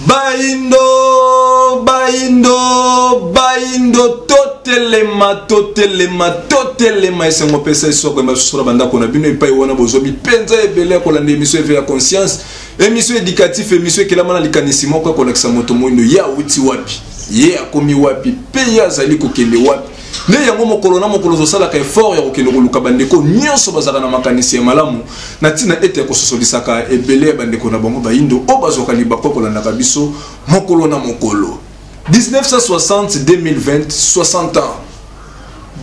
Bayindo, bayindo, bayindo, totelema, totelema, totelema. Esengo pesa esoko ya basusu na bandako na bino epai wana bozwami mpenza ebele ya kolanda emission Eveil ya conscience, emission éducatif, emission ekelama na likanisi moko ya kolakisa moto moindo ye awuti wapi, ye akomi wapi, mpe ye azali kokende wapi. Nde yango mokolo na mokolo tosalaka effort ya kokende koluka bandeko nyonso bazalaka na makanisi ya malamu na ntina ete ya kososolisaka ebele ya bandeko na bango bayindo oyo bazwaka libaku ya kolandaka biso mokolo na mokolo. 1960 2020, 60 ans.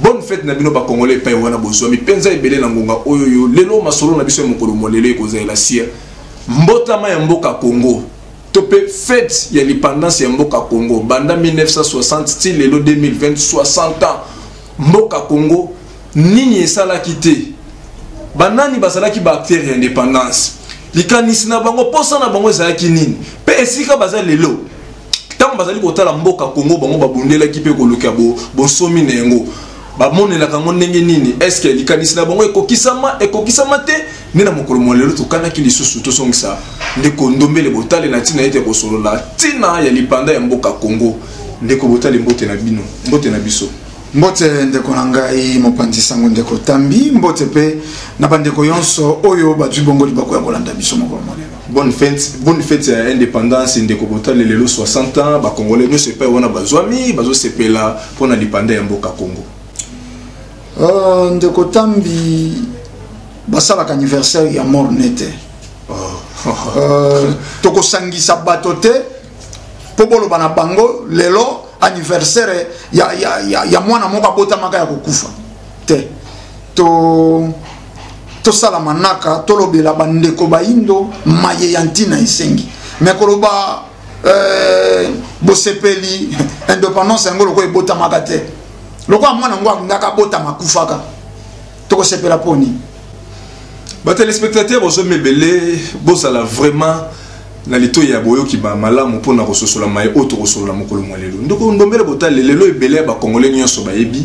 Bonne fête na bino bakongole epai wana bozwami mpenza ebele na ngonga oyo yo. Lelo masolo na biso ya mokolo mwa lelo ekozala sia mbotama ya mboka Congo to mpe fête ya lipandance ya mboka Congo banda 1960 ti lelo 2020, 60 ans. Mboka Congo nini esalaki te? Banani bazalaki ba acteurs ya indépendance? Likanisi na bango, posa na bango ezalaki nini? Mpe esika baza lelo, ntango bazali kotala mboka Congo bango babundelaki mpe koluka bonsomi na yango, bamonelaka yango ndenge nini? Eske likanisi na bango ekokisama, ekokisama te? Nde na mokolo mwa lelo tokanaki lisusu tosongisa ndeko Ndombele Botale na ntina ete kosolola ntina ya lipanda ya mboka Congo. Ndeko Botale, mbote na bino, mbote na biso. Mbote ndeko na ngai mopanzi sango ndeko Tambi, mbote mpe na bandeko nyonso oyo bazwi bongo libaku ya kolanda biso mokolo molelo. Bonne fête, bonne fête ya indépendance ndeko Botale. Lelo 60 ans, bakongolais nyonso epai wana bazwami bazosepela mpona lipanda ya mboka Congo. Ndeko Tambi, basalaka anniversaire ya mort ne te. Tokosangisa bato te mpo boloba na bango lelo anniversaire ya mwana moko abotamaka ya kokufa te. Tosala manaka, tolobela bandeko bayindo maye ya ntina esengi. Me koloba bosepeli indépendance yango lokola ebotamaka te, lokola mwana yango alingaka abotama akufaka, tokosepela mponi? Batelespectateur, bozomi ebele, bozala vraiment na litoi ya boyoki ba malamu mpona kososola maye oyo tokosolola mokolo mwa lelo. Ndeko Ndombele Botale, lelo ebele ya bakongole nyonso bayebi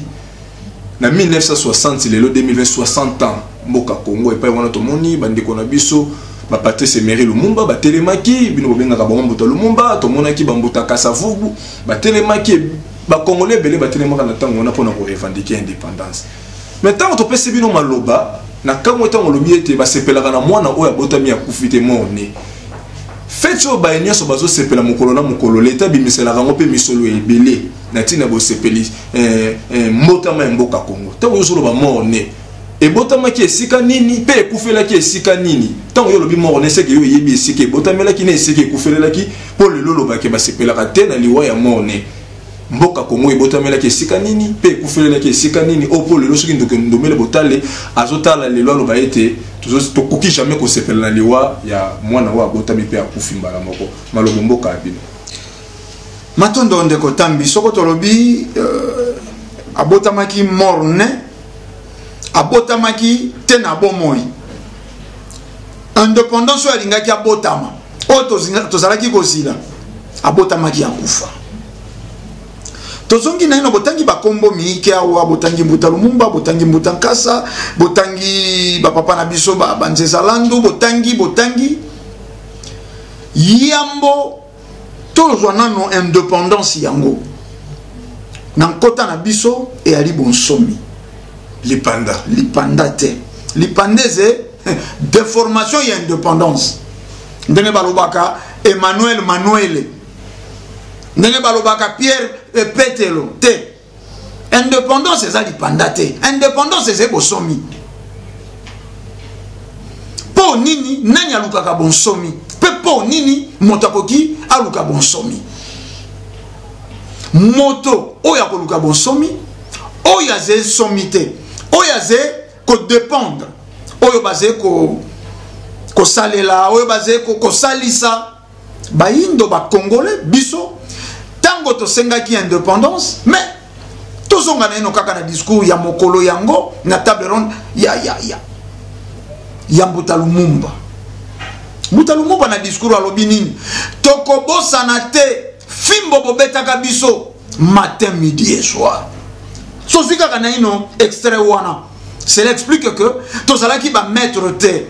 na 1960 lelo 2020, 60 ans mboka Congo epai wana tomoni bandeko na biso bapatrice Emery Lumumba batelemaki, bino bobengaka bango mbuta Lumumba. Tomonaki bambuta Kasavubu batelemaki, bakongole ebele batelemaka na ntango wana mpona korevendiquer indépendance. Mais ntango topesi bino maloba na kamwe, ntango olobi ete basepelaka na mwana oyo abotami akufi te, mort né, feti oyo baye nyonso bazosepela mokolo na mokolo, leta abimiselaka yango mpe misolo ebele na ntina bosepeli mbotama ya mboka Congo. Ntango yo ozoloba mort né, ebotamaki esika nini mpe ekufelaki esika nini? Ntango yo olobi mort né, seke yo oyebi esika ebotamelaki na esika ekufelelaki, mpo lelo olobaki basepelaka te na liwa ya mort né. Mboka Congo ebotamelaki esika nini mpe ekufelelaki esika nini? Oyo mpo lelo soki ndeko Ndombele Botale azotala lelo, aloba ete tokoki jamais kosepela na liwa ya mwana oyo abotami mpe akufi mbala moko. Malobo mboka ya bino. Matondo ndeko Tambi. Soko tolobi abotamaki mort né, abotamaki te na bomoi. Indépendance oyo alingaki abotama, oyo tozalaki kozila, abotamaki akufa. Tozongi naino, botangi bakombo miike awa, botangi mbuta Lumumba, botangi mbuta Nkasa, botangi bapapa na biso banzeza Landu, botangi yambo tozwa nano indépendance yango na nkota na biso eyali bonsomi. Lipanda. Lipanda te. Lipanda eze déformation ya indépendance, ndenge balobaka Emmanuel Manuele, ndenge balobaka Pierre Petelo te. Indépendance eza lipanda te, indépendance eza bosomi. Mpo nini? Nani alukaka bonsomi? Mpe mpo nini moto akoki aluka bonsomi? Moto oyo akoluka bonsomi, oyo aze nsomi te, oyo aze kodépendre, oyo baze kosalela, oyo baze kosalisa. Bayindo, bakongole, biso ntango tosengaki indépendance, mais tozonga na ino kaka na discours ya mokolo yango na table ronde ya mbuta Lumumba. Mbuta Lumumba na discours alobi nini? Tokobosana te fimbo bobetaka biso matin, midi et soir. Sozwi kaka na ino extrait wana, cela explique que tozalaki bamaître te.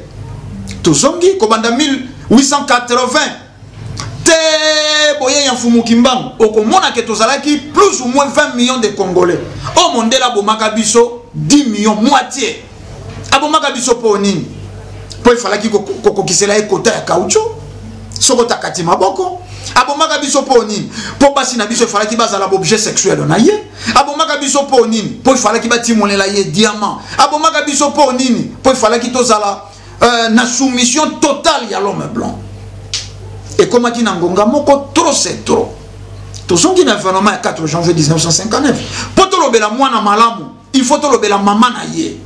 Tozongi kobanda 1880 te. réveil ya Mfumu Kimbangu, okomona ke tozalaki plus ou moins 20 millions de Congolais. Oyo mondele abomaka biso 10 millions, moitié. Abomaka biso mpo nini? Mpo efalaki kokokisela ye kota ya caoutchouc, soko takati maboko. Abomaka biso mpo nini? Mpo basi na biso efalaki bazala baobjet sexuel na ye. Abomaka biso mpo nini? Mpo efalaki batimolela ye diamant. Abomaka biso mpo nini? Mpo efalaki tozala na soumission totale ya l'homme blanc. Ekomaki na ngonga moko, trop c'est trop. Tozongi na événement ya 4 janvier 1959. Mpo tolobela mwana malamu, il faut tolobela mama na ye.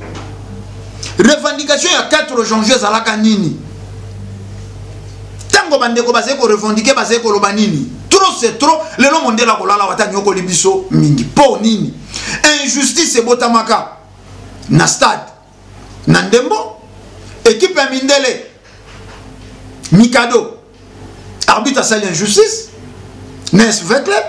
Revendication ya 4 janvier ezalaka nini? Ntango bandeko bazali korevendiquer, bazali koloba nini? Trop c'est trop. Lelo mondele akolala wata nyokoli biso mingi mpo nini? Injustice ebotamaka na stade na ndembo, ekipe ya mindele Mikado, arbitre asali injustice na SV Club.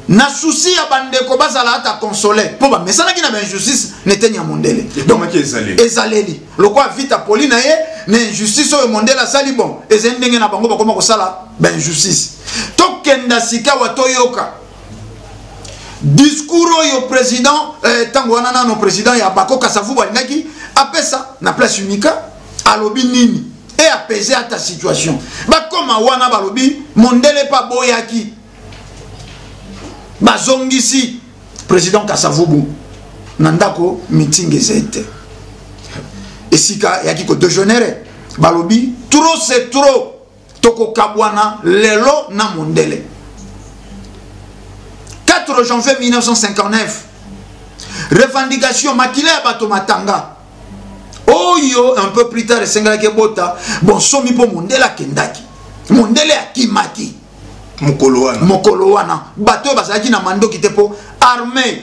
Na souci ya bandeko bazala ata console, mpo bamesanaki na bainjustice neteni ya mondele. Ekomaki ezaleli. Ezaleli lokola vita poli na ye na injustice oyo mondele asali. Bon, ezali ndenge na bango, bakoma kosala bainjustice. Tokenda sikawa, toyoka discours oyo président, ntango wana nano président ya Bako Kasavubu alingaki apesa na place Unica. Alobi nini e apese ata situation bakoma wana? Balobi mondele mpe aboyaki, bazongisi président Kasavubu na ndako. Meeting eza ete esika eyaki kodégénérer. Balobi trop c'est trop, tokokabwana lelo na mondele. 4 janvier 1959, revendication, makila ya bato matanga oyo un peu plus tard esengelaki ebota bonsomi, mpo mondele akendaki, mondele akimaki. Mokolo wana. Mokolo wana bato oyo bazalaki na mandoki te, mpo armée,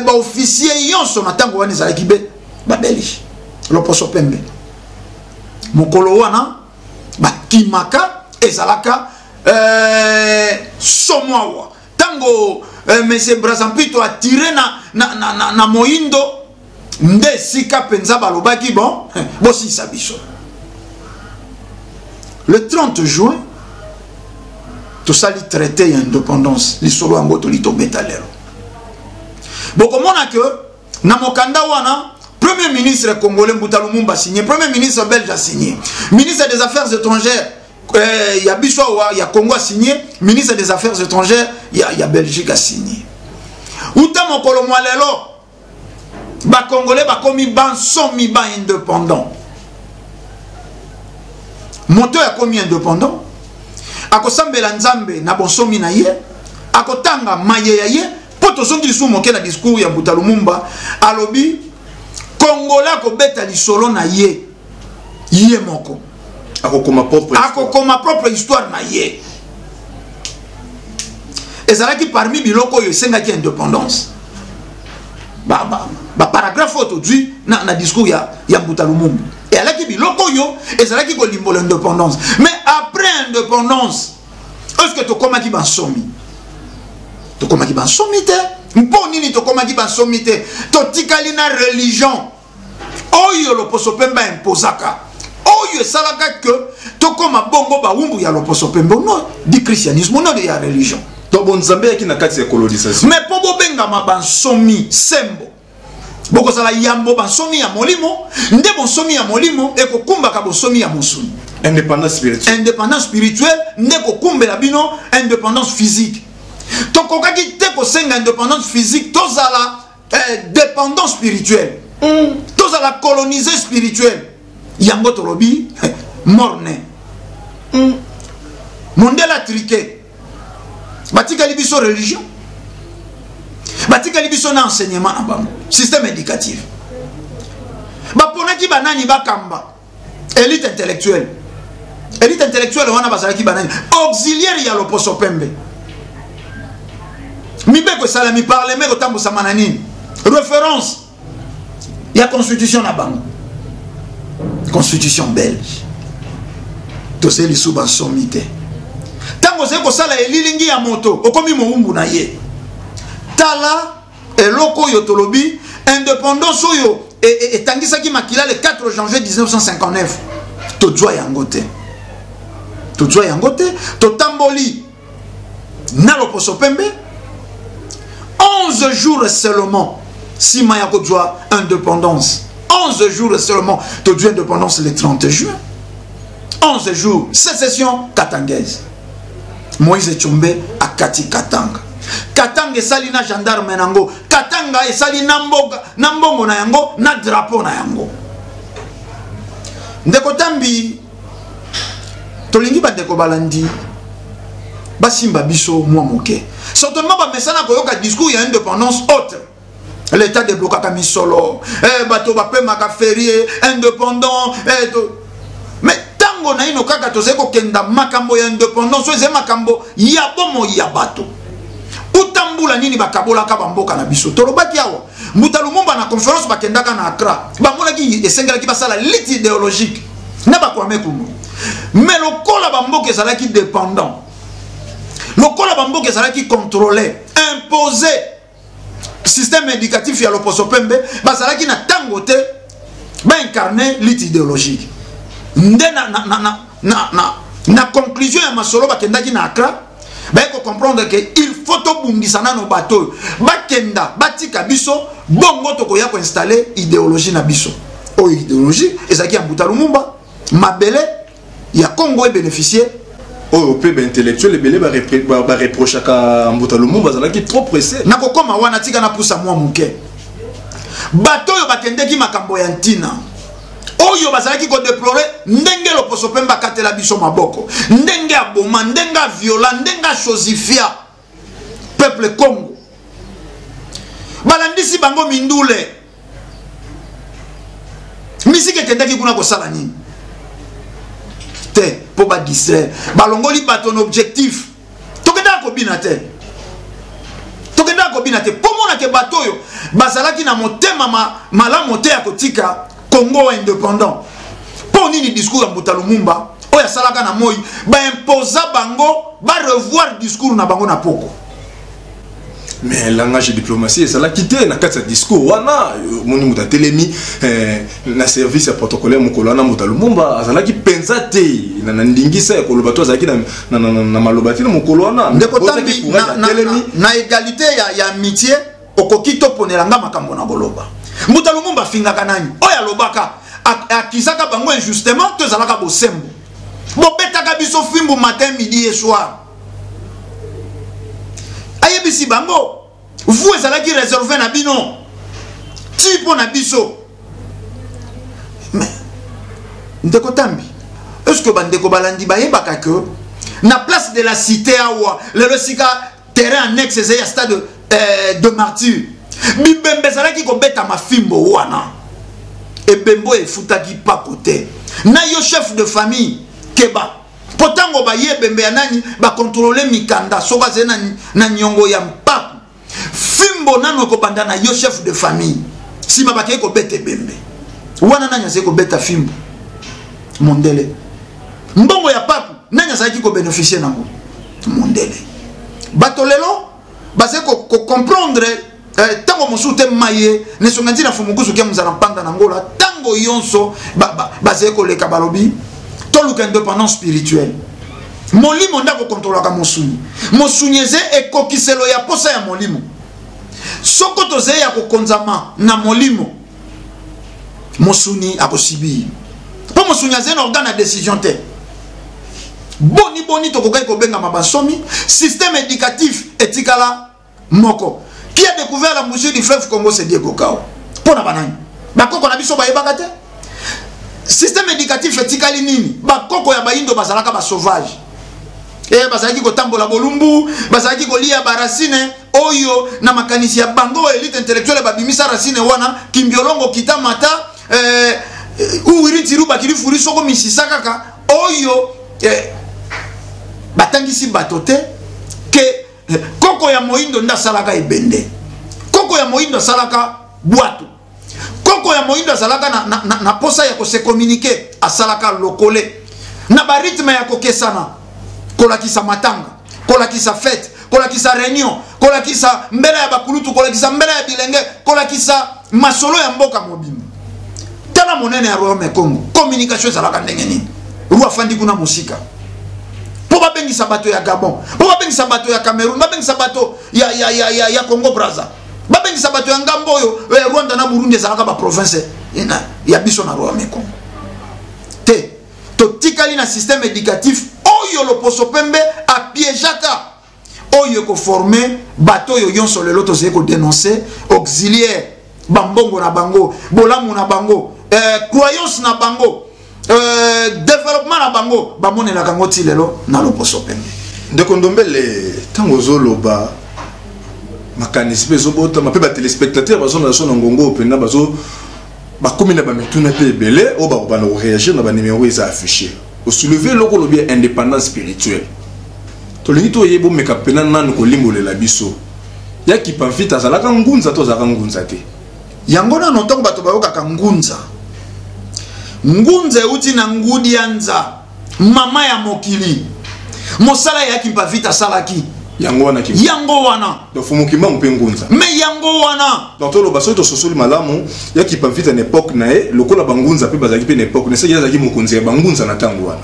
baofficier nyonso na ntango wana ezalaki be babelge, loposo pembe. Mokolo wana bakimaka, ezalaka somo awa. Ntango monsieur Brazampito atire na moyindo, nde esika mpenza balobaki: bon, bosilisa biso. Le 30 juin tosali traité ya indépendance. Lisolo yango toli tobeta lelo. Bokomona ke na mokanda wana, premier ministre congolais Mbuta Lumumba signé, premier ministre belge a signé, ministre des Affaires étrangères ya biso awa ya Congo a signé, ministre des Affaires étrangères ya Belgique a signé. Uta mokolo mwa lelo, bacongolais bakomi bansomi, baindépendant. Moto oyo akomi indépendant akosambela Nzambe na bonsomi na ye, akotanga maye ya ye. Mpo tozongi lisusu moke na discours ya Mbuta Lumumba, alobi congolais akobeta lisolo na ye ye moko. Akokoma propre. Akokoma propre histoire na ye. Ezalaki parmi biloko oyo esengaki indépendance. Baparagraphe oyo tozwi na discours ya Mbuta Lumumba eyalaki biloko oyo ezalaki kolimbola indépendance. Mais après indépendance, est ce que tokomaki bansomi? Tokomaki bansomi te. Mpo nini tokomaki bansomi te? Totikali na religion oyo loposo pembe imposaka, oyo esalaka ke tokóma bongo bawumbu ya loposo pembe au nom du christianisme, au nom ya religion. To bonzambe eyaki na kati ya colonisation. Mais mpo bobengama bansomi sembo, bokozala yambo bansomi ya molimo. Nde bonsomi ya molimo ekokumbaka bonsomi ya mosuni. Indépendance spirituelle. Indépendance spirituelle nde kokumbela bino indépendance physique. Tokokaki te kosenga indépendance physique, tozala dépendance spirituelle, tozala colonisé spirituel. Yango tolobi morne. Mondele atriqué, batikali biso religion, batikali biso na enseignement na bango, système éducatif. Baponaki banani bakamba? Élite intellectuelle. Élite intellectuelle wana bazalaki banani? Auxiliaire ya loposo pembe. Mibeko esalami, parlement ekotambusama na nini? Référence ya constitution na bango, constitution belge. Tozali lisusu bansomi te. Ntango ozali kosala elilingi ya moto, okomi mowumbu na ye. Tala eloko oyo tolobi, indépendance oyo etangisaki makila le 4 janvier 1959, tozwa yango te, tozwa yango te. Totamboli. Na loposo pembe, 11 jours seulement nsima ya kozwa indépendance. 11 jours seulement, tozwi indépendance le 30 juin. 11 jours, sécession katangaise. Moïse Tshombe akati Katanga. Katanga esali na gendarme nango, Katanga esali na mboga, na mbongo na yango, na drapeau na yango. Ndeko Tambi, tolingi bandeko balandi basimba biso mwa moke. Certainement bamesana koyoka discours ya indépendance autre. L'État déblokaka misolo, bato bapemaka férié, indépendant, mais tango na ino kaka tozali kokenda makambo ya indépendance, oyo ezali makambo ya bomoi ya bato. Utambula nini bakabolaka bamboka na biso. Tolobaki awa, Mbuta Lumumba na conférence bakendaka na Accra, bamonaki esengelaki basala lutte idéologique na bakwame Nkrumah. Mais lokola bamboka ezalaki dépendant, lokola bamboka ezalaki contrôlé, imposé système éducatif ya loposo pembe, bazalaki na tango te ba incarner lutte idéologique. Nde na conclusion ya masolo bakendaki na Accra, baye ko comprendre que il faut tobundisa nano bato oyo bakenda batika biso, bongo tokoya koinstaller idéologie na biso. Oyo idéologie ezalaki ya Mbuta Lumumba, mabele ya Congo ebénéficier. Oyo mpe baintellectuel ebele bareprochaka Mbuta Lumumba, azalaki trop pressé. Nakokoma wana, tika napusa mwa moke. Bato oyo bakendeki makambo ya ntina, oyo bazalaki kodéplorer ndenge loposo pembe akatela biso maboko, ndenge aboma, ndenge aviola, ndenge achosifia peuple Congo, balandisi bango mindule. Misiki ekendaki kuna kosala nini te? Mpo badistraire, balongoli bato na objectif. Tokendaka kobina te, tokendaka kobina te, mpo monake bato oyo bazalaki na motema malamu te ya kotika Congo indépendant. Mpo nini discours ya Mbuta Lumumba oyo asalaka na moi, baimposa bango barevoir discours na bango na poko? Mais langage de diplomatie ezalaki te na kati ya discours wana. Omoni moto atelemi na service ya protocolaire mokolo wana, Mbuta Lumumba azalaki mpenza te na ndingisa ya koloba to azalaki na maloba te na mokolo wana. Ndeko Tambi, na égalité ya amitié, okoki toponela nga makambo na koloba. Mbuta Lumumba afingaka nani? Oyo alobaka, akizaka bango injustement to ezalaka bosembo? Bobetaka biso fimbu matin, midi et soir. Ayebisi bango, vous ezalaki réservé na bino ti mpo na biso. Mais ndeko Tambi, est ce que bandeko balandi bayebaka ke na Place de la Cité awa lelo, esika terrain annexe ezali ya Stade de Martyr, bibembe ezalaki kobeta mafimbo wana? Ebembe oyo efutaki pako te. Na yo chef de famille, keba, mpo ntango baye ebembe ya nani, bakontrole mikanda. Soki azali na niongo ya mpaku, fimbo nano ekobanda na yo chef de famille, nsima bakei kobeta ebembe wana. Nani azali kobeta fimbo? Mondele. Mbongo ya paku, nani azalaki kobénéficier nango? Mondele. Bato lelo bazali kocomprendre ntango mosusu te maye nesonga ntina fumukusu ke mozala mpanda na ngola. Ntango nyonso bazali koleka, balobi toluka indépendance spirituelle. Molimo nde akokontrolaka mosuni. Mosuni eza ekokiselo ya posa ya molimo. Soko tozali ya kokonzama na molimo, mosuni akosibi, mpo mosuni azali na organe ya décision te. Boni boni tokokaki kobengama bansomi? Système éducatif etikala moko. Qui a découvert l'embouchure du fleuve Congo? C'est Diego Cao. Mpo na banani? Bakoko na biso bayebaka te. Système éducatif etikali nini? Bakoko ya bayindo bazalaka basauvage e, bazalaki kotambola bolumbu, bazalaki kolia baracine oyo na makanisi ya bango élite intellectuelle babimisa racine wana, kimbiolongo, kita mata, uwiri ntiru bakili furi soko misisa kaka oyo batangisi bato te ke koko ya moyindo nde asalaka ebende, koko ya moyindo asalaka bwato, koko ya moyindo azalaka na posa ya kose communiquer, asalaka lokole na barythme ya kokesana, kolakisa matanga, kolakisa fête, kolakisa réunion, kolakisa mbela ya bakulutu, kolakisa mbela ya bilenge, kolakisa masolo ya mboka mobimba. Tala monene ya royaume Congo, communication ezalaka ndenge nini? Roi afandi kuna mosika mpo Babengisa bato ya Gabon, mpo babengisa bato ya Cameroun, babengisa bato ya Congo Braza, babengisa bato ya ngambo oyo ya Rwanda na Burundi, ezalaka baprovince ya biso na Royaume Congo te. Totikali na système éducatif oyo loposo pembe apiégeaka, oyo ekoforme bato oyo nyonso lelo tozali kodénonce, auxiliaire bambongo na bango, bolamu na bango, croyance na bango, développement na bango, bamonelaka yango ti lelo na loposo pembe. Ndeko Ndombele, ntango ozoloba, makanisi mpe ezobotama, mpe batéléspectateur bazonda so na ngongo mpenza, bazo bakomi na bamituna mpe ebele oyo bakobanda koréagir na banimero eza affiché. Osoulever eloko, olobi ya indépendance spirituelle. Tolingi toyeba, omeka mpena nanu kolimbolela biso, ya Kimpa Vita azalaka ngunza to azalaka ngunza te? Yango nano, ntango bato bayokaka ngunza, ngunza euti na ngudi ya nza, mama ya mokili. Mosala ya Kimpa Vita asalaki yango wana. Yango wana. Donc Fumu Kimbangu mpe ngunza? Me yango wana. Donc toloba, soki tososoli malamu, ya Kimpa Vita na époque na ye, lokola bangunza mpe bazalaki mpe na époque na soki azalaki mokonzi ya bangunza na ntango wana,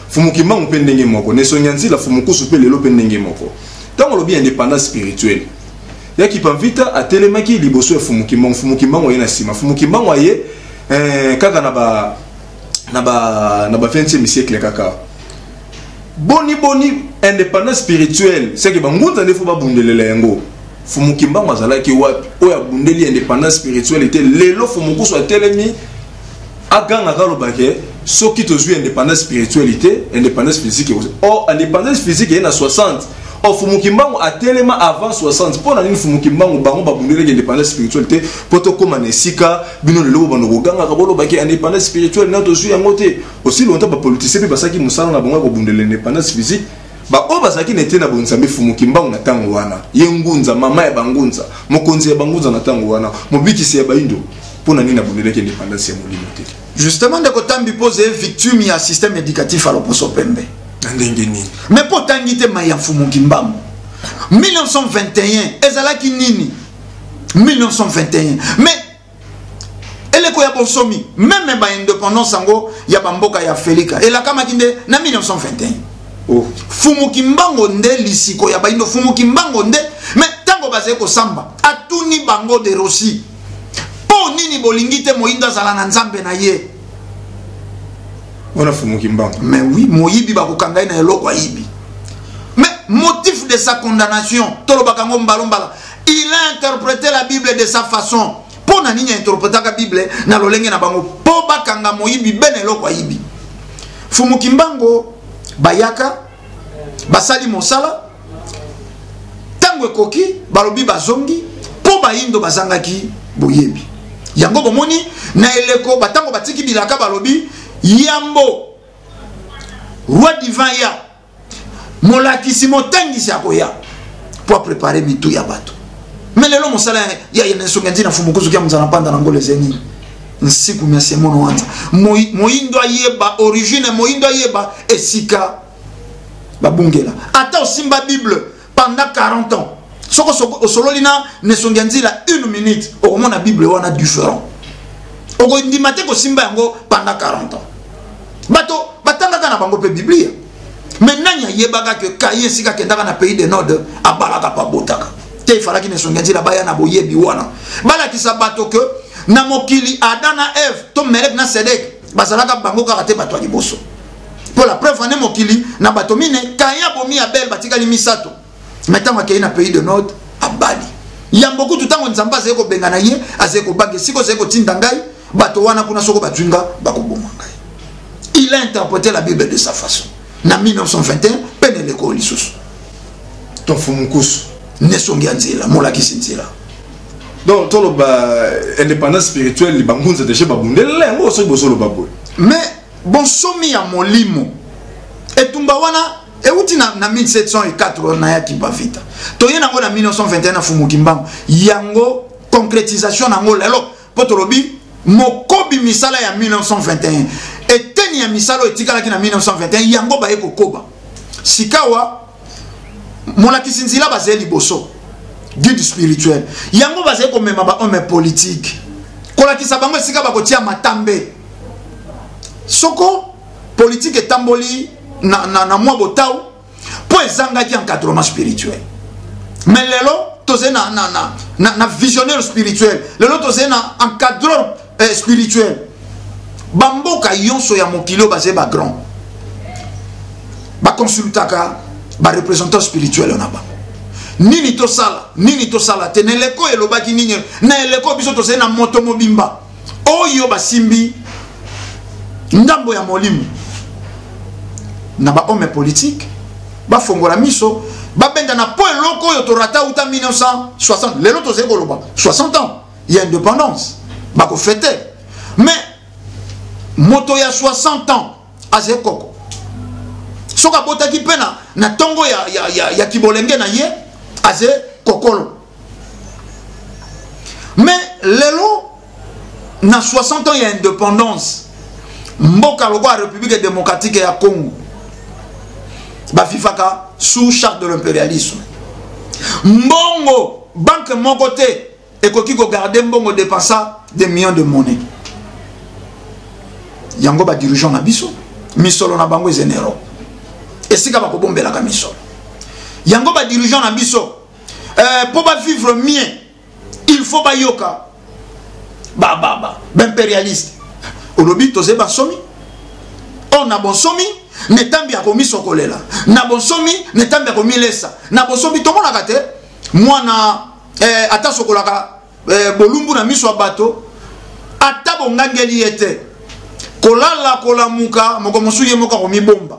Fumu Kimbangu mpe ndenge moko, na esongi ya nzila Fumu Kusu mpe lelo mpe ndenge moko. Ntango olobi indépendance spirituelle, ya Kimpa Vita atelemaki liboso ya Fumu Kimbangu, Fumu Kimbangu aye na nsima. Fumu Kimbangu aye kaka na ba 20e siècle kaka. Boni boni indépendance spirituelle, c'est que bangunza nde fo babundelela yango? Fumu Kimbangu azalaki wapi oyo abundeli indépendance spirituelle te? Lelo Fumu Kusu atelemi, agangaka, alobake soki tozwi indépendance spirituelle te, indépendance physique. Or indépendance physique eye na 60, or Fumu Kimbangu atelema avant 60. Mpo na nini Fumu Kimbangu, bango babundelaki indépendance spirituelle te mpo tokóma na esika bino lelo bobanda kogangaka, bolobaki indépendance spirituelle na tozwi yango te? Aussi longtemps bapoliticien mpe basalaki mosala na bango ya kobundela indépendance physique, baoyo bazalaki na ete na bonzambe, Fumu Kimbangu na ntango wana, ye ngunza, mama ya bangunza, mokonzi ya bangunza na ntango wana, mobikisi ya baindo, mpo na nini abundelaki indépendance ya molimo te? Justement, ndeko Tambi, mpo ozali victime ya système éducatif ya loposo pembe. Na ndenge nini? Mais mpo otangi te mai ya Mfumu Kimbangu 1921 ezalaki nini? 1921, mais eleko ya bonsomi, même baindépendance yango ya bamboka ya Afrika elakamaki nde na 1921. Oh. Fumu Kimbango nde lisiko ya baindo, Fumu Kimbango nde. Mais ntango bazali kosamba, atuni bango de Rossi: mpo nini bolingi te moyindo azala na Nzambe na ye? Wana Fumu Kimbangu? Mais oui, moyibi bakokanga ye na eloko ayibi. Mais motif de sa condamnation, tolobaka yango mbala mbala, il a interprété la Bible de sa façon. Mpo na nini ainterprétaka Bible na lolenge na bango? Mpo bakanga moyibi be na eloko ayibi. Fumu Kimbango bayaka, basali mosala, ntango ekoki, balobi bazongi mpo bayindo bazangaki boyebi. Yango bomoni na eleko batango batiki bilaka, balobi yambo roi divin ya molakisi motangisi akoya mpo aprépare mitu ya bato. Me lelo mosala ya nsonga ntina Fumu Kuzuki ya mozala mpanda na ngolo eze nini? Nsiku mya semono wanza moyindo ayeba origine, moyindo ayeba esika babungela. Ata osimba Bible pendant 40 ans, soki osololi na nesongi ya nzila une minute, okomona Bible wana différent. Okondima te kosimba yango pendant 40 ans. Bato batangaka na bango mpe Biblia, mais nani ayebaka ke Kaye, esika akendaka na pays de Nord, abalaka mpo abotaka te? Efalaki na esongi ya nzela baya na boyebi wana, balakisa bato ke na mokili Adam na Eve to Melek na Sedek bazalaka bango kaka te bato ya liboso. Mpo la preuve ane, mokili na bato mine, Kaye abomi Abel, batikali misato. Mais ntango akei na pays de Nord, abali yambo kutu. Ntango Nzambe azali kobengana ye, azali kobanga: esika ozali kotinda ngai, bato wana kuna, soko bazwi nga, bakoboma ngai. Il a interprété la Bible de sa façon na 1921 mpe na eleko lisusu. To Mfumu Nkusu? Nesongi ya nzela, molakisi nzela. Donc toloba indépendance spirituelle, bangunza déjà babundelela yango, soki bozoloba boye? Mais bonsomi ya molimo, etumba wana euti na 1704 na ya Kimpa Vita, toye nango na 1921 na Fumu Kimbangu. Yango concrétisation nango lelo, mpo tolobi mokobi misala ya 1921, eteni ya misala oyo etikalaki na 1921, yango baye kokoba sikawa. Molakisi nzela bazali liboso, guide spirituel, yango bazali komema bahomme politique, kolakisa bango esika bakotia matambe. Soko politike etamboli na mwa botau. Mpo ezangaki encadrement spirituel. Mais lelo tozali na, na, na, na, na visionnaire spirituel, lelo tozali na encadreur eh, spirituel. Bamboka nyonso ya mokili oyo bazali bagrand baconsultaka barepresentant spirituel na bango. Nini tosala, nini tosala te. Na eleko elobaki nini? Na eleko biso tozali na moto mobimba oyo basimbi ndambo ya molimo na bahomme politique, bafongola miso, babenda na po eloko oyo torata uta 1960. Lelo tozali koloba 60 ans ya indépendance, bakofete. Mais moto ya 60 ans azali koko, soki abotaki mpe na ntongo ya kibolenge na ye, azali kokolo. Mais lelo na 60 ans ya indépendance, mboka lokola République démocratique ya Congo bavivaka sous charte de l'impérialisme. Mbongo banque moko te ekoki kogarde mbongo dépensa des millions de monnaie. Yango badirigeant na biso, misolo na bango eza na Europe, esika bakobombelaka misolo. Yango badirigeant na biso, mpo bavivre mieux, il faut bayoka baimpérialiste. Olobi tozali basomi or na bonsomi netambi ya komisokolela, na bonsomi netambi ya komilesa, na bonsomi tomonaka te mwana ata sokolaka bolumbu na miso ya bato, ata bongangeli ye te. Kolala kolamuka moko mosusu ye moko akomibomba,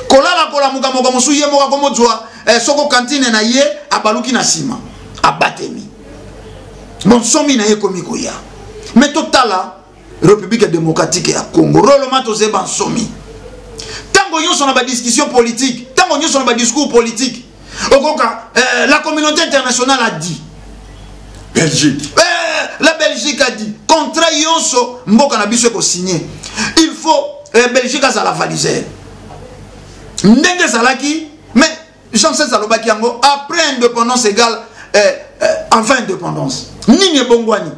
kolala kolamuka moko mosusu ye moko akomozwa soko kantine na ye, abaluki na nsima, abatemi, bonsomi na ye ekomi koya. Me totala République démocratique ya Congo, roloma tozali bansomi. Ntango nyonso na badiscussion politique, ntango nyonso na badiscours politique, okoka la communauté internationale a dit, Belgique, la Belgique a dit, contrat nyonso mboka na biso ekosigne, il faut Belgique azala valiser ndenge ezalaki. Mais Jean XVI alobaki yango après indépendance égale enfin indépendance. Nini ebongwani?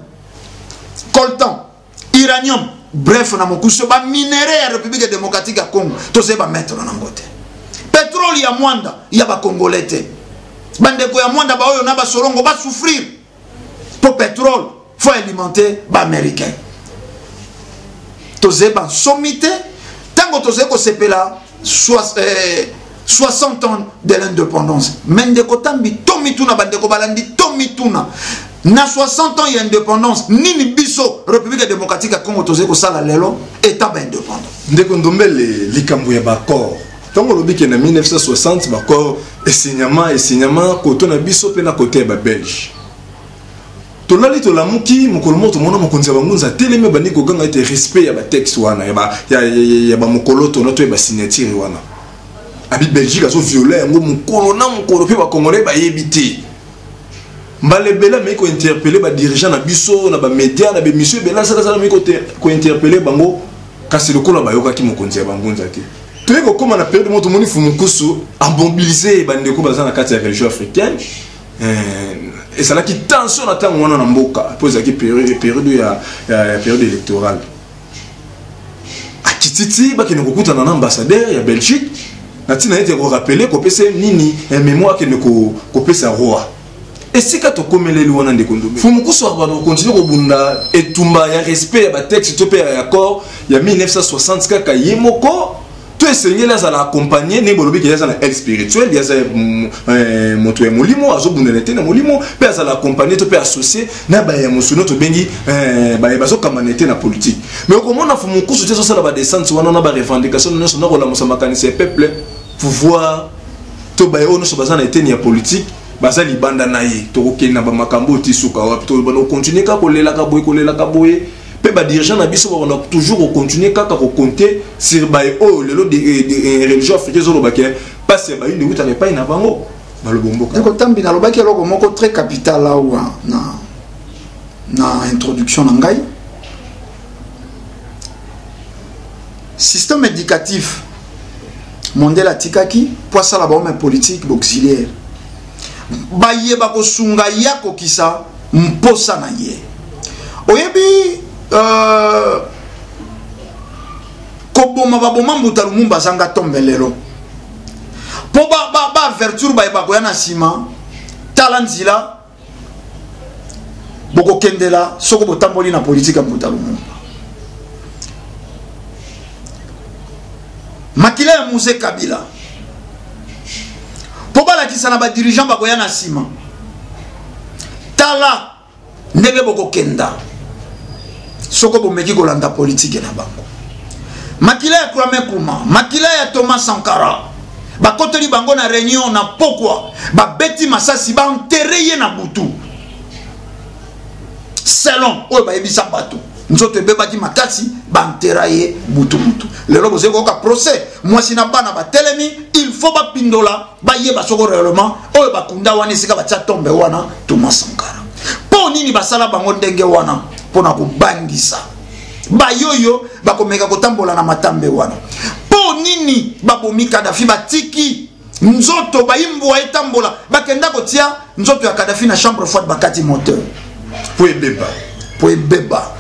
Coltan, uranium, bref na mokuso baminerai ya République démocratique ya Congo tozali bamaître nango te. Pétrole ya Mwanda ya bacongolais te. Bandeko ya Mwanda baoyo na basorongo basouffrir po pétrole faut alimenter baaméricain. Tozali bansomi te. Ntango tozali kosepela 60 ans de l'indépendance, me ndeko Tambi, to mituna, bandeko balandi, to mituna, na 60 ans ya indépendance, nini biso République démocratique ya Congo tozali kosala lelo état baindépendant? Ndeko Ndombele, likambo ya baaccord, ntango olobi ke na 1960 baaccord esignama koto na biso mpe na kote ya babelge, tolali tolamuki mokolo moko tomona mokonzi ya bangunza atelemi, abandi koganga ete respect ya batexte wana ya bamokolo tono to ya basignature wana. Abi Belgique azoviole yango mokolo na mokolo, mpe bacongolais bayebi te. Mbala ebele ameki kointerpele badirigeant na biso na bamédia, na bémission ebele asalasala, ameki kointerpele bango, kasi lokola bayokaki mokonzi ya bangunza te. Toyei kokóma na période moko, tomoni Fumukusu amobilize bandeko baza na kati ya région africaine. Ezalaki tension na ntango wana na mboka, mpo ezalaki période ya période électorale. Akititi, bakende kokutana na ambassadeur ya Belgique na ntina ete korappeler, kopesa ye nini, mémoire akende kopesa roi. Esika tokomeleli wana, ndeko Ndombe, Fumukusu akobanda kokontinue kobunda etumba ya respect ya batexte to mpe ya accord ya 1960 kaka ye moko, to esengeli azala accompagné? Ndenge bolobi ke aza na aile spirituelle, ye aza moto ya molimo, azobundana te na molimo, mpe azala accompagné to mpe associé na baye ya mosuni tobengi baye bazokambana te na politique. Mais okomona Fumukusu te azosala badescente wana na barevendication nyonso na kolamusa makanisi ya peuple. Pouvoir to baye oyo nyonso baza na eteni ya politique baza libanda na ye. Tokokende na bamakambo oyo ti suka wapi? Tobanda kocontinue kaka kolelaka boye, kolelaka boye, mpe badirigeant na biso bakona toujours kocontinue kaka kocompter sur baye oyo lelo religion africaine ezoloba ke mpasi ya bayinde eutaka epai na bango, baloba mboka. Ndeko Tambi, nalobaki eloko moko très capital awa na introduction na ngai. Système éducatif mondele atikaki mpo asala bahomme politique baauxiliaire bayeba kosunga ye akokisa mposa na ye. Oyebi, koboma baboma mbuta Lumumba azanga tombe lelo. Mpo baaverture ba, ba baye bakoya na nsima, tala nzila bokokendela soko botamboli na politike ya Mbuta Lumumba. Makila ya Mzee Kabila, mpo balakisa na badirigeant bakoya na nsima, tala ndenge bokokenda soko bomeki kolanda politike na bango. Makila ya Kwame Nkrumah, makila ya Thomas Sankara, bakoteli bango na réunion na pokwa, babeti masasi, baenterre ye na butu selon oyo bayebisa bato. Nzoto ebebaki makasi, bantera ye butu butu. Lelo bozali koyoka procès, mwasi na bana batelemi, il faut bapindola, bayeba soko réellement oyo bakunda wana, esika batia tombe wana Thomas Sankara. Mpo nini basala bango ndenge wana? Mpo na kobangisa bayoyo bakomeka kotambola na matambe wana. Mpo nini babomi Kadafi, batiki nzoto bayimbwa etambola, bakenda kotia nzoto ya Kadafi na chambre froide, bakati moteur po ebeba? Po ebeba.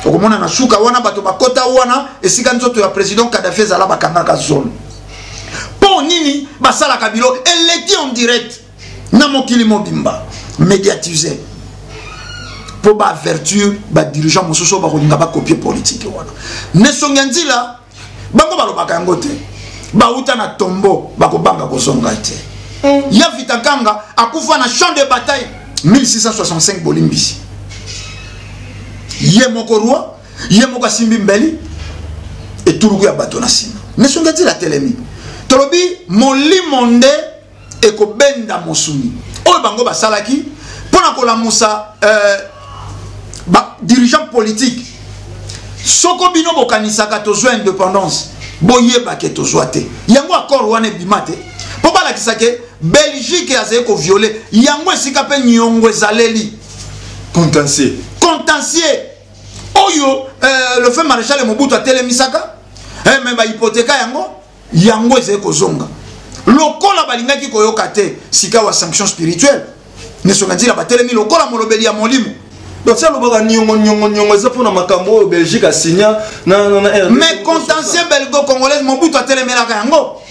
Okomona na suka wana bato bakota wana esika nzoto ya président Kadafi ezala, bakangaka zone. Mpo nini basalaka bilo eleki en direct na mokili mobimba, médiatise, mpo baaverture badirigeant mosusu oyo bakolinga bakopie politike wana? Nesongi ya nzila, bango balobaka yango te, bauta na tombo, bakobanga kozonga te. Ya Vita Nkanga akufa na champ de bataille 1665, bolimbisi, ye moko roi, ye moko asimbi mbeli, etuluku ya bato na nsima. Nesongi ya nzila telemi, tolobi molimo nde ekobenda mosuni. Oyo bango basalaki mpo na kolamusa ba dirigeant politique, soko bino bokanisaka tozwa indépendance, boyeba ke tozwa te yango. Accord wana ebima te mpo balakisa ke Belgique azali kovioler yango, esika mpe niongo ezaleli. Contentieux. Contentieux oyo le feu maréchal Mobutu atelemisaka, me bahypothèque yango, yango ezali kozonga lokola balingaki koyoka te. Sika wa sanction spirituelle, nesonga nzila batelemi lokola molobeli ya molimo. Donc ti alobaka niongo, niongo, niongo eza mpona makambo oyo Belgique asinya na RD. Mais contentieux belgo congolaise, Mobutu atelemelaka yango,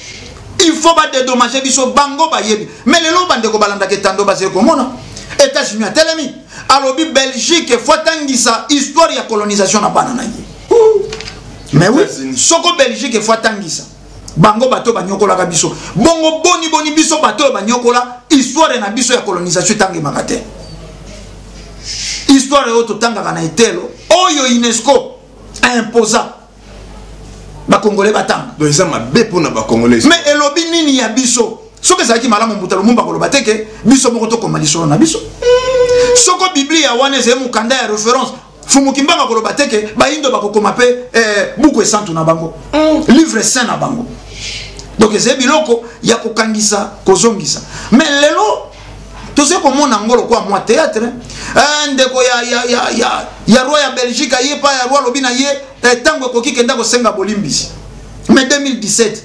il faut badédommager biso, bango bayebi. Mais lelo bandeko balandaka etando, bazali komona États-Unis atelemi, alobi Belgique faut atangisa histoire ya colonisation na bana na ye. Mais oui, États-Unis. soko Belgique faut atangisa, bango bato banyokolaka biso bongo, boni boni biso bato oyo banyokola, histoire na biso ya colonisation etangemaka te? Histoire oyo totangaka na etelo, oyo UNESCO imposa bakongole batanga. Donc eza mabe mpona bacongolais. Mais elobi nini ya biso? Soki ezalaki malamu, Mbuta Lumumba koloba te ke biso moko tokoma lisolo na biso. Soko Biblia wana ezali mokanda ya référence, Fumuki Mbanga koloba te ke bayindo bakokoma mpe buku esantu na bango, livre saint na bango. Donc ezali biloko ya kokangisa, kozongisa. Mais lelo tozali komona yango lokola mwa théâtre. Ndeko ya roi ya Belgique aye pa ya roi, alobi na ye, ntango ekoki, kenda kosenga bolimbisi. Mais 2017,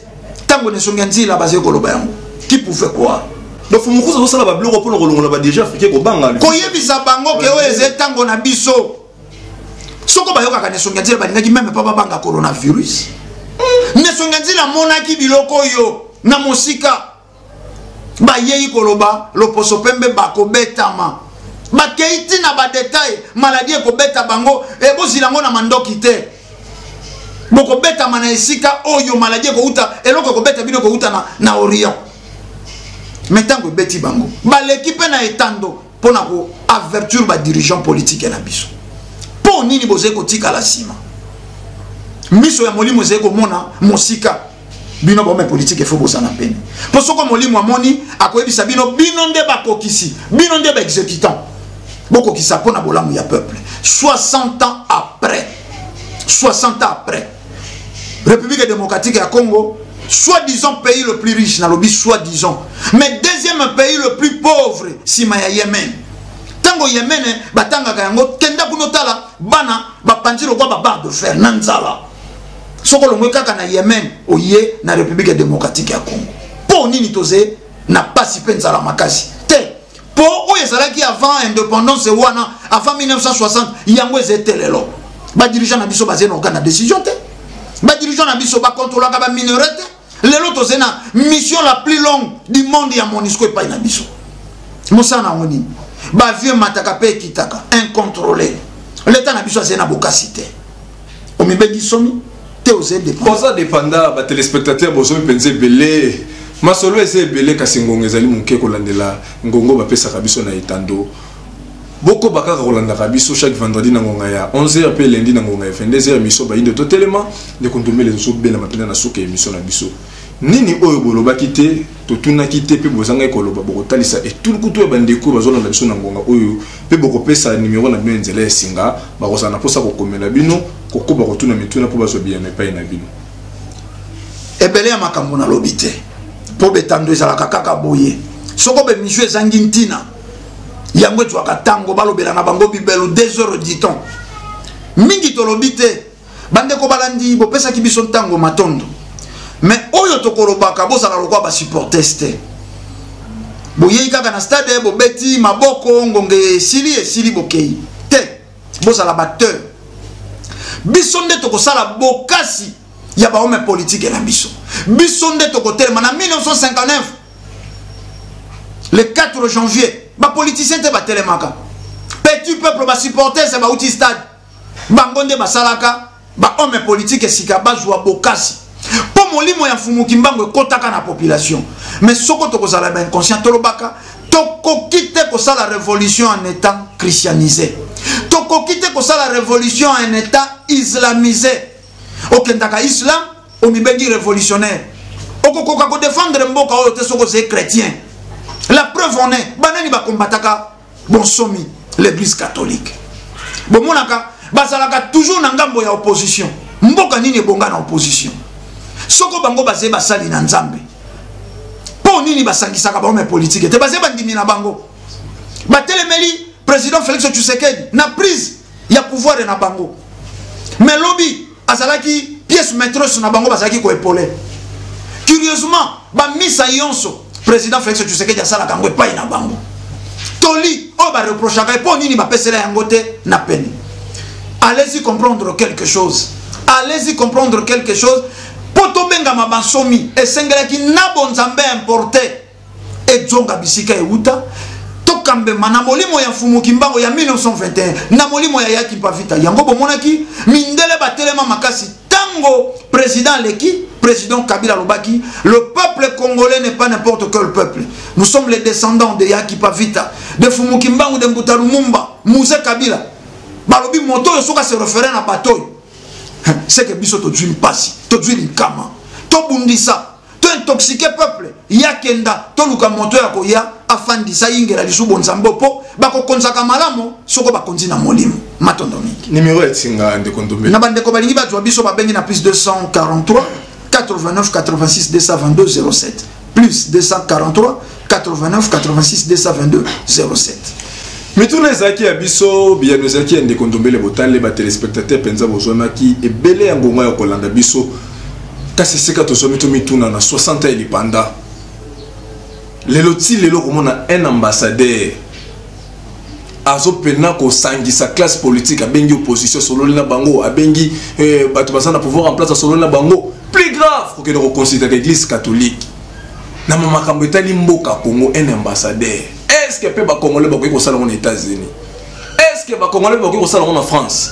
ntango nesongi ya nzila bazali koloba yango, qui pouvait croire? Donc Fumukuza azosala babiloko mpona kolongola badirigeant africain kobanga. Koyebisa bango ke oyo ezali ntango na biso. Soko bayokaka nesongi ya nzila, balingaki même mpa babanga coronavirus. Nesongi ya nzila amonaki biloko oyo na mosika. Bayei koloba loposo pembe bakobetama, bakei ntina badétail, maladie ekobeta bango, ebozila yango na mandoki te, bokobetama na esika oyo maladie ekouta, eloko ekobeta bino ekouta na Orient. Mais ntango ebeti bango, baleki mpe na etando mpo na koavertir badirigeant politique na biso. Mpo nini bozali kotikala nsima? Miso ya molimo ezali komona mosika. Bino bahomme politique, efo bozala pene, mpo soko molimo amoni, akoyebisa bino. Bino nde bakokisi, bino nde baexécutant, bokokisa mpo na bolamu ya peuple. 60 ans après, 60 ans après, République démocratique ya Congo, soi-disant pays le plus riche, nalobi soi-disant, mais deuxième pays le plus pauvre nsima ya Yemen. Ntango Yemen batangaka yango, kenda kuna otala bana bapanzi lokwa babarre de fer na nzala. Soki olongwe kaka na Yemen, oye na République démocratique ya Congo, mpo nini toze na pasi mpe nzala makasi te? Mpo oyo ezalaki avant indépendance wana, avant 1960, yango eza ete lelo badirigeant na biso bazali na organe ya décision te, badirigeant na biso bakontrolaka baminerai te. Lelo tozali na mission la plus longue du monde ya Monusco epai na biso. Mosala na yango nini? Baavion emataka mpe ekitaka incontrôlé. Leta na biso azali na bokasi te. Omibengi somi te, ozali dépendant. Oza dépendant. Batelespectateur, bozomi mpenza ebele, masolo eza ebele, kasi ngonga ezali moke. Kolandela ngongo bapesaka biso na etando, bokoba kaka kolandaka biso chaque vendredi na ngonga ya 11h mpe lundi na ngonga ya 22h, émission Bayindo Totelema. Ndeko Ndombele, tozobelama mpenza na suka ya émission na biso. Nini oyo bolobaki te, totunaki te mpe bozangaki koloba, bokotalisa etulukutu ya bandeko bazolanda biso na ngonga oyo, mpe bokopesa nimero na bino ya nzela ya singa, bakozala na mposa kokomela bino, kokoba kotuna mituna mpo bazwa biyano epai na bino? Ebele ya makambo nalobi te, mpo betando ezalaka kaka boye. Soko bemisio ezangi ntina, yango ezwaka ntango balobela na bango bibelu 2 heures du temps mingi. Tolobi te. Bandeko balandi, bopesaki biso ntango, matondo. Mais oyo tokolobaka, bozala lokola basupporters te, boyei kaka na stade, bobeti maboko, ngonge esili, esili, bokei te. Bozala baacteur. Biso nde tokosala bokasi ya bahomme politique na biso. Biso nde tokotelema na 1959, le 4 janvier. Bapoliticien te batelemaka, petit peuple, basupporters bauti stade, bango nde basalaka bahomme politique esika bazwa bokasi, mpo molimo ya Mfumu Kimbangu ekɔtaka na population. Mais soko tokozala bainconscient, tolobaka, tokoki te kosala révolution en état christianisé, tokoki te kosala révolution en état islamisé. Okendaka islam, omibengi révolutionnaire, okokoka kodefendre mboka oyo te soki ozali chrétien. La preuve en est, banani bakombataka bonsomi? L'Église catholique. Bomonaka bazalaka toujours na ngambo ya opposition. Mboka nini ebonga na opposition? Soko bango bazali basali na Nzambe, mpo nini basangisaka bahomme politique te? Bazali bandimi na bango, batelemeli président Félix Tshisekedi na prise ya pouvoir na bango, mais lobi azalaki pièce maîtresse na bango, bazalaki koépauler. Curieusement, bamisa nyonso président Félix Tshisekedi asalaka yango epai na bango. Toli oyo bareprochaka, mpo nini bapesela yango te na pene? Allez-y comprendre quelque chose, allez-y comprendre quelque chose. Mpo tobengama bansomi, esengelaki na bonzambe importe ezonga bisika ewuta, tokambema na molimo ya Mfumu Kimbango ya 1921, na molimo ya Yaki Mpavita. Yango bomonaki mindele batelema makasi ntango président aleki, président Kabila alobaki: "Le peuple congolais n'est pas n'importe quel peuple. Nous sommes les descendants de Yaki Pavita, de Mfumu Kimbangu, de Mbuta Lumumba, Mzee Kabila." Balobi moto oyo soki ase référer na bato oyo, c'est que biso tozwi mpasi, tozwi likama. Tobundisa, tointoxiquer peuple, yakenda toluka moto ya koya afandisa, yingela lisusu bonzambe, mpo bakokonzaka malamu soko bakonzi na molimo. Matondo mingi. Nimero ya ntinga, ndeko Ndombe? Na bandeko balingi bazwa biso, babengi na plus 243 89 86 222 07, plus 243 89 86 222 07. Mituna ezalaki ya biso, biyano ezalaki ya ndeko Ndombele Botale. Batelespectateur mpenza, bozwamaki ebele ya ngonga ya kolanda biso, kasi esika tozwami, tomituna na 60 ya lipanda lelo ti lelo, komona un ambassadeur azopena kosangisa classe politique, abengi opposition, asololi na bango, abengi bato baza na pouvoir en place, asololi na bango. Plus grave, kokende koconsultaka Église catholique na makambo etali mboka Congo. Un ambassadeur, est ce que mpe bacongolais bakoki kosala yango na États-Unis? Est ce que bacongolais bakoki kosala yango na France?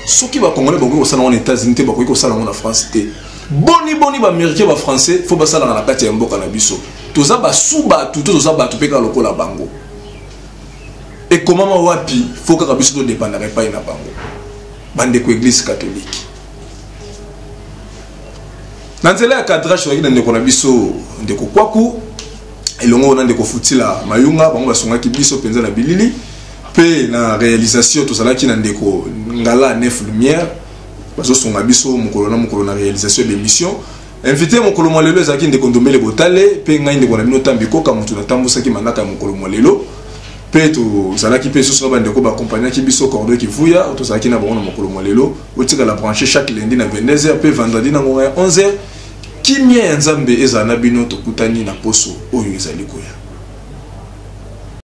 Soki bacongolais bakoki kosala yango na États-Unis te, bakoki kosala yango na France te, boni boni baaméricain, bafrançais fo basalaka na kati ya mboka na biso? Toza basu bato to toza bato mpe kaka lokola bango. Ekomama wapi fo kaka biso todépendaka epai na bango, bandeko Église catholique? Na nzela ya cadrage, tozalaki na ndeko na biso, ndeko Kwaku, elongo na ndeko Futila Mayunga. Bango basungaki biso mpenza na bilili mpe na réalisation. Tozalaki na ndeko Ngala Nef Lumière, bazosunga biso mokolo na mokolo na réalisation ya bémission. Invité mokolo mwa lelo ezalaki ndeko Ndombele Botale, mpe ngai ndeko na bino Tambi Koka, moto natambusaki manaka ya mokolo mwa lelo. Mpe tozalaki mpe lisusu na bandeko baaccompagnaki biso, Cordo Kivuya, tozalaki na bango na mokolo mwa lelo. Otikala branché chaque lundi na 22h mpe vendredi na ngonga ya 11h. Kimia ya Nzambe ezala na bino. Tokutani na poso oyo ezali koya.